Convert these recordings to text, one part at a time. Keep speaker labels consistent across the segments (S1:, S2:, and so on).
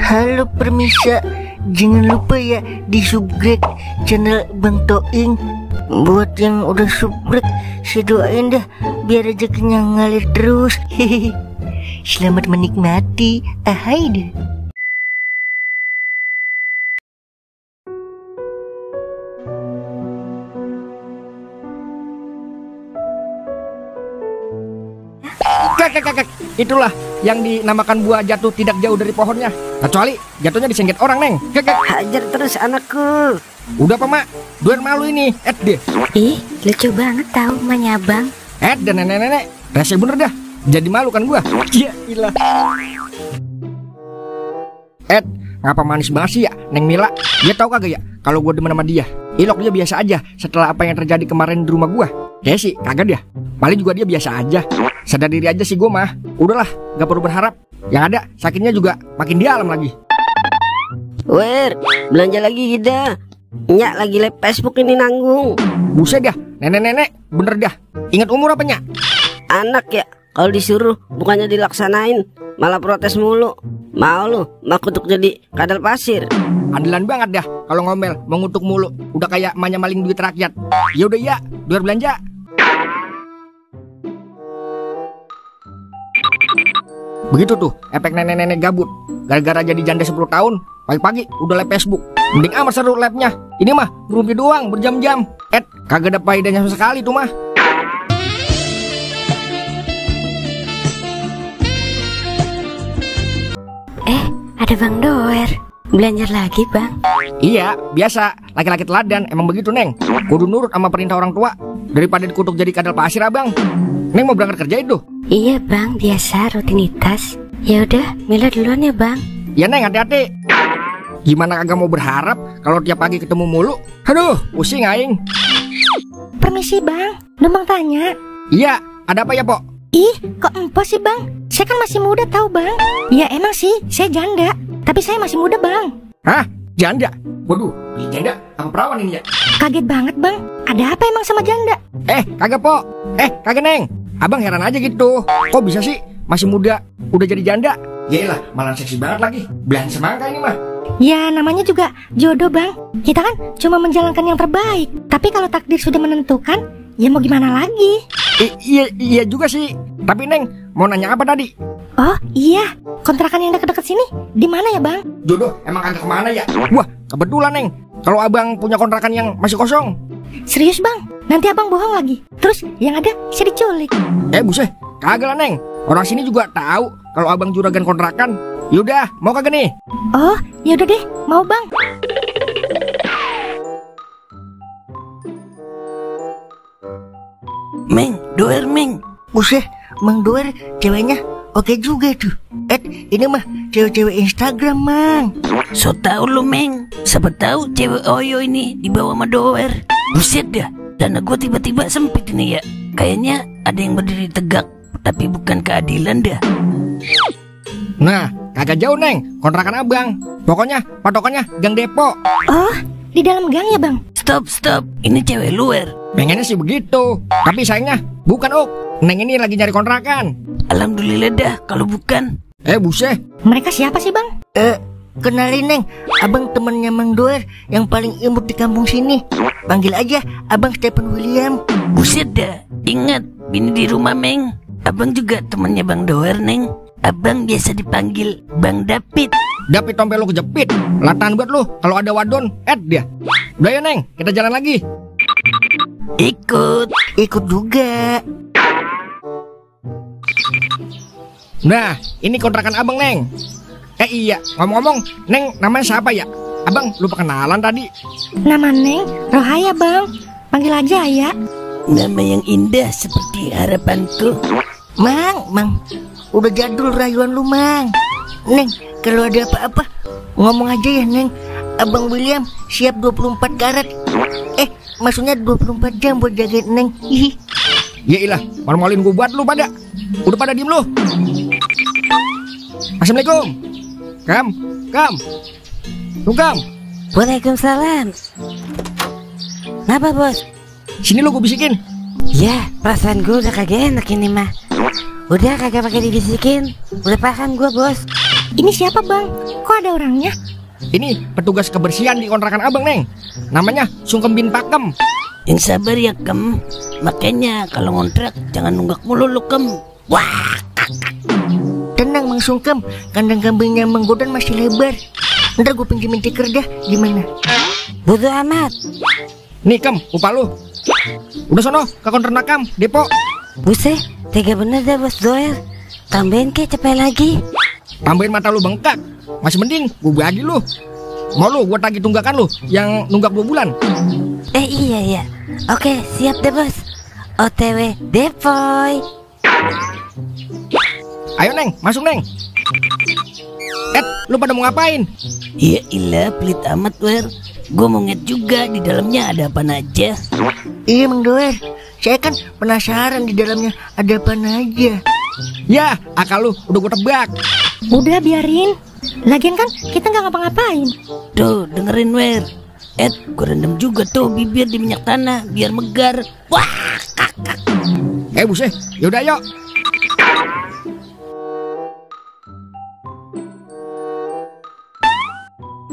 S1: Halo permisa, jangan lupa ya di subscribe channel Bang Toing. Buat yang udah subscribe, saya doain dah biar rezekinya ngalir terus. Hehehe. Selamat menikmati. Ahai deh.
S2: Kek. Itulah yang dinamakan buah jatuh tidak jauh dari pohonnya. Kecuali jatuhnya disengket orang, Neng. Kek.
S3: Hajar terus anakku.
S2: Udah apa, Mak? Duer malu ini. Deh.
S3: Ih, lucu banget tahu emaknya Abang.
S2: Dan nenek-nenek. Rese bener dah. Jadi malu kan gua. Ya ilah. Ngapa manis banget sih ya Neng Mila? Dia tahu kagak ya kalau gua demen sama dia? Ilok dia biasa aja setelah apa yang terjadi kemarin di rumah gua. Kayak sih kagak dia. Paling juga dia biasa aja. Sadar diri aja sih gua mah. Udahlah, gak perlu berharap. Yang ada sakitnya juga makin dalam lagi.
S3: Wer, belanja lagi kita. Nyak lagi live Facebook ini nanggung.
S2: Buset dah, nenek-nenek bener dah. Ingat umur apa, Nyak?
S3: Anak ya, kalau disuruh bukannya dilaksanain, malah protes mulu. Mau lu makutuk jadi kadal pasir.
S2: Andalan banget dah kalau ngomel mengutuk mulu. Udah kayak emaknya maling duit rakyat. Ya udah ya, duar belanja. Begitu tuh efek nenek-nenek gabut. Gara-gara jadi janda 10 tahun, pagi-pagi udah live Facebook. Mending amat seru live-nya. Ini mah ngerumpi doang berjam-jam. Kagak ada faedahnya sama sekali tuh mah.
S3: Ada Bang Doer. Belanja lagi, Bang.
S2: Iya, biasa. Laki-laki teladan emang begitu, Neng. Kudu nurut sama perintah orang tua daripada dikutuk jadi kadal pasir, Abang. Neng mau berangkat kerja itu?
S3: Iya, Bang, biasa rutinitas. Ya udah, Mila duluan ya, Bang.
S2: Ya, Neng, hati-hati. Gimana kagak mau berharap kalau tiap pagi ketemu mulu? Aduh, pusing aing.
S4: Permisi, Bang. Numpang tanya.
S2: Iya, ada apa ya, Pok?
S4: Ih, kok empo sih, Bang? Saya kan masih muda tahu, Bang. Ya emang sih, saya janda. Tapi saya masih muda, Bang.
S2: Hah? Janda? Waduh, beli janda apa perawan ini ya?
S4: Kaget banget, Bang. Ada apa emang sama janda?
S2: Kagak, Pok. Kagak, Neng. Abang heran aja gitu. Kok bisa sih masih muda udah jadi janda? Yaelah, malah seksi banget lagi. Belahan semangka ini mah.
S4: Ya namanya juga jodoh, Bang. Kita kan cuma menjalankan yang terbaik. Tapi kalau takdir sudah menentukan, ya mau gimana lagi?
S2: Iya juga sih. Tapi Neng, mau nanya apa tadi?
S4: Oh iya, kontrakan yang dekat-dekat sini di mana ya, Bang?
S2: Jodoh emang kagak kemana ya? Wah, kebetulan, Neng. Kalau Abang punya kontrakan yang masih kosong.
S4: Serius, Bang? Nanti Abang bohong lagi. Terus yang ada saya diculik.
S2: Buset, kagak lah, Neng. Orang sini juga tahu kalau Abang juragan kontrakan. Yaudah, mau kagak nih?
S4: Oh, yaudah deh, mau, Bang.
S1: Meng, Doer, Meng. Buset, Mang Doer ceweknya oke juga tuh. Ini mah cewek-cewek Instagram, Mang.
S5: So tau lu, Meng. Siapa tahu cewek Oyo ini dibawa sama Doer. Buset dah, dana gue tiba-tiba sempit ini ya. Kayaknya ada yang berdiri tegak, tapi bukan keadilan dah.
S2: Nah, kagak jauh, Neng. Kontrakan Abang. Pokoknya patokannya Gang Depo.
S4: Oh, di dalam gang ya, Bang?
S5: Stop. Ini cewek luar.
S2: Pengennya sih begitu. Tapi sayangnya bukan, Ok. Neng ini lagi nyari kontrakan.
S5: Alhamdulillah dah kalau bukan.
S2: Buset.
S4: Mereka siapa sih, Bang?
S1: Kenalin, Neng. Abang temennya Mang Doer yang paling imut di kampung sini. Panggil aja Abang Stephen William.
S5: Buset dah. Ingat, bini di rumah, Meng. Abang juga temannya Bang Doer, Neng. Abang biasa dipanggil Bang David.
S2: David tompel lu kejepit. Latan buat lu kalau ada wadon. Dia. Udah ya, Neng, kita jalan lagi.
S1: Ikut juga.
S2: Nah, ini kontrakan Abang, Neng. Iya, ngomong-ngomong, Neng namanya siapa ya? Abang lupa kenalan tadi.
S4: Nama Neng Rohaya, Bang. Panggil aja ya.
S5: Nama yang indah seperti harapanku.
S1: Mang, udah jadul rayuan lu, Mang. Neng, kalau ada apa-apa ngomong aja ya, Neng. Abang William siap 24 karat. Maksudnya 24 jam buat jagain Neng. Hihi.
S2: Ya ilah, malu-maluin gue buat lu pada. Udah pada diem lu. Assalamualaikum. Kam.
S3: Waalaikumsalam. Kenapa, Bos?
S2: Sini lu gue bisikin.
S3: Ya, perasaan gue udah kagak enak ini mah. Udah kagak pakai dibisikin. Udah paham gue, Bos.
S4: Ini siapa bang? Kok ada orangnya?
S2: Ini petugas kebersihan di kontrakan abang, Neng. Namanya Sungkem bin Pakem.
S5: Yang sabar ya, Kem. Makanya kalau ngontrak jangan nunggak mulu lu, Kem. Wah,
S1: Tenang Mang Sungkem, kandang kambingnya Mang Godan masih lebar. Ntar gue pinjemin tikar dah, gimana?
S3: Bodoh amat.
S2: Nih, Kem, upah lu. Udah sono ke kontrakan Kam, Depo.
S3: Buset, tega bener dah bos Doer. Tambahin ke cepet lagi.
S2: Tambahin mata lu bengkak. Masih mending gue bagi lu. Mau lu gue tagih tunggakan lu yang nunggak 2 bulan.
S3: Iya. Oke, siap deh bos. OTW Depoy.
S2: Ayo Neng, masuk Neng. Lu pada mau ngapain?
S5: ya ilah pelit amat, Wer. Gue mau ngeliat juga di dalamnya ada apa aja.
S1: Iya Mang Doer, saya kan penasaran di dalamnya ada apa aja.
S2: Ya, akal lu udah gue tebak.
S4: Udah biarin. Lagian kan kita nggak ngapa-ngapain.
S5: Tuh, dengerin, Wer. Gue rendam juga tuh bibir di minyak tanah biar megar. Wah,
S2: Buset, yaudah yuk.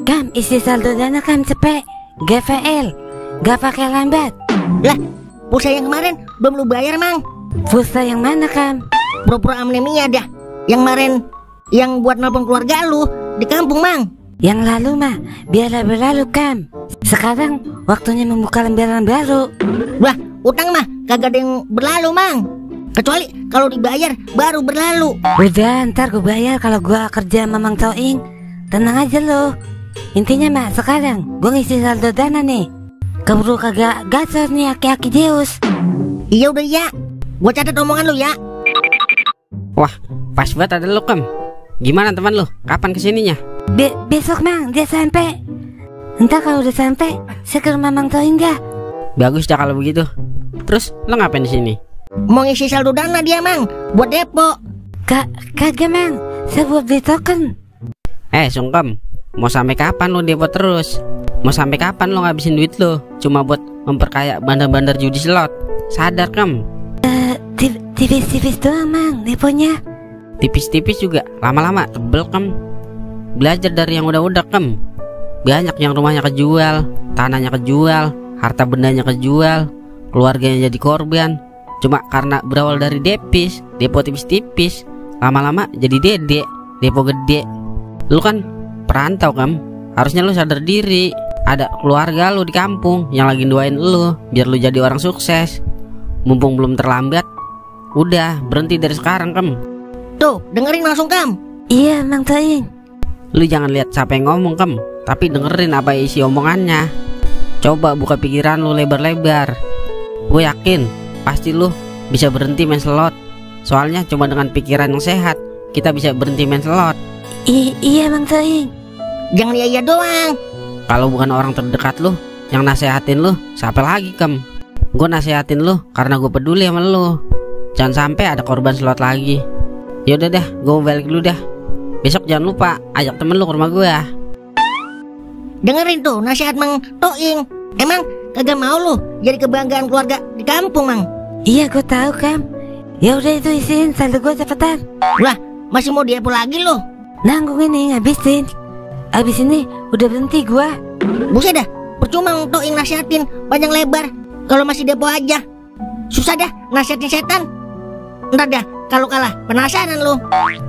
S3: Kam, isi saldo dana Kam cepet. GVL, gak pakai lambat.
S1: Lah, pulsa yang kemarin belum lu bayar Mang.
S3: Pulsa yang mana Kam?
S1: Pura-pura amnesia dah. Yang kemarin yang buat nelpon keluarga lu di kampung Mang.
S3: Yang lalu mah biarlah berlalu Kam. Sekarang waktunya membuka lembaran baru.
S1: Wah, utang mah kagak ada yang berlalu Mang. Kecuali kalau dibayar baru berlalu.
S3: Udah, ntar gue bayar kalau gue kerja sama Mang Toing. Tenang aja lo. Intinya mah sekarang gue ngisi saldo dana nih. Keburu kagak gacor nih aki-aki Zeus.
S1: Iya udah ya. Gua catat omongan lu ya.
S6: Wah, pas banget ada lu, Kem. Gimana teman lu? Kapan kesininya?
S3: Besok Mang, dia sampai. Entah kalau udah sampai, saya ke rumah Mang Toing gak?
S6: Bagus dah kalau begitu. Terus lu ngapain di sini?
S1: Mau ngisi saldo dana dia Mang, buat depo.
S3: Kagak Mang, saya buat beli token.
S6: Sungkem, mau sampai kapan lu depo terus? Mau sampai kapan lu ngabisin duit lu cuma buat memperkaya bandar-bandar judi slot? Sadar, Kem.
S3: Tipis-tipis doang Mang, deponya.
S6: Tipis-tipis juga, lama-lama tebel, Kem. Belajar dari yang udah-udah, Kem. Banyak yang rumahnya kejual, tanahnya kejual, harta bendanya kejual, keluarganya jadi korban. Cuma karena berawal dari depo tipis-tipis, lama-lama jadi dede, depo gede. Lu kan perantau, Kam. Harusnya lu sadar diri. Ada keluarga lu di kampung yang lagi doain lu biar lu jadi orang sukses. Mumpung belum terlambat, udah berhenti dari sekarang, Kam.
S1: Tuh, dengerin langsung Kam.
S3: Iya Mang Toing.
S6: Lu jangan lihat siapa yang ngomong, Kam, tapi dengerin apa isi omongannya. Coba buka pikiran lu lebar-lebar. Gue yakin pasti lu bisa berhenti main slot. Soalnya cuma dengan pikiran yang sehat kita bisa berhenti main slot.
S3: Iya Mang Toing.
S1: Jangan iya doang.
S6: Kalau bukan orang terdekat lu yang nasehatin lu, siapa lagi, Kem? Gue nasehatin lu karena gue peduli sama lu. Jangan sampai ada korban slot lagi. Yaudah dah, gue mau balik dulu dah. Besok jangan lupa ajak temen lu ke rumah gue.
S1: Dengerin tuh nasihat Mang Toing. Emang kagak mau lu jadi kebanggaan keluarga di kampung Mang?
S3: Iya gue tahu Kam. Ya udah itu isiin saldo gue cepetan.
S1: Wah, masih mau depo lagi lu?
S3: Nanggung ini ngabisin. Abis ini udah berhenti gue.
S1: Buset dah, percuma Mang Toing nasihatin panjang lebar kalau masih depo aja. Susah dah nasihatin setan. Ntar dah kalau kalah penasaran lu.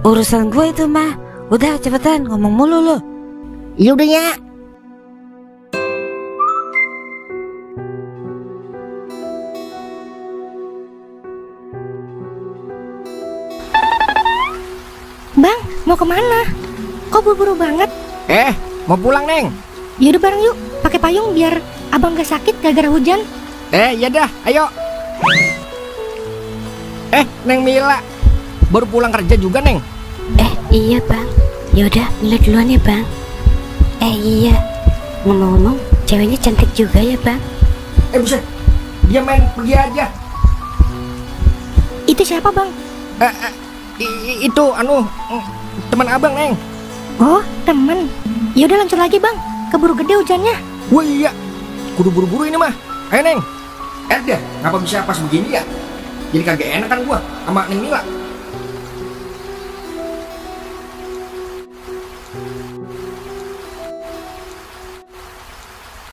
S3: Urusan gue itu mah. Udah cepetan ngomong mulu lu.
S1: Ya udah ya.
S4: Bang, mau kemana? Kok buru-buru banget?
S2: Mau pulang, Neng.
S4: Yaudah bareng yuk, pakai payung biar abang gak sakit gara-gara hujan.
S2: Ya dah, ayo. Neng Mila, baru pulang kerja juga, Neng?
S3: Iya bang. Yaudah Mila duluan ya bang. Iya. Ngomong-ngomong, ceweknya cantik juga ya bang.
S2: Buset, dia main pergi aja.
S4: Itu siapa bang?
S2: Itu teman abang, Neng.
S4: Oh temen. Yaudah lanjut lagi bang, keburu gede hujannya.
S2: Wah iya, kudu buru-buru ini mah. Ayo Neng. Dah, ngapa bisa pas begini ya? Jadi kagak enak kan gua sama Neng Mila.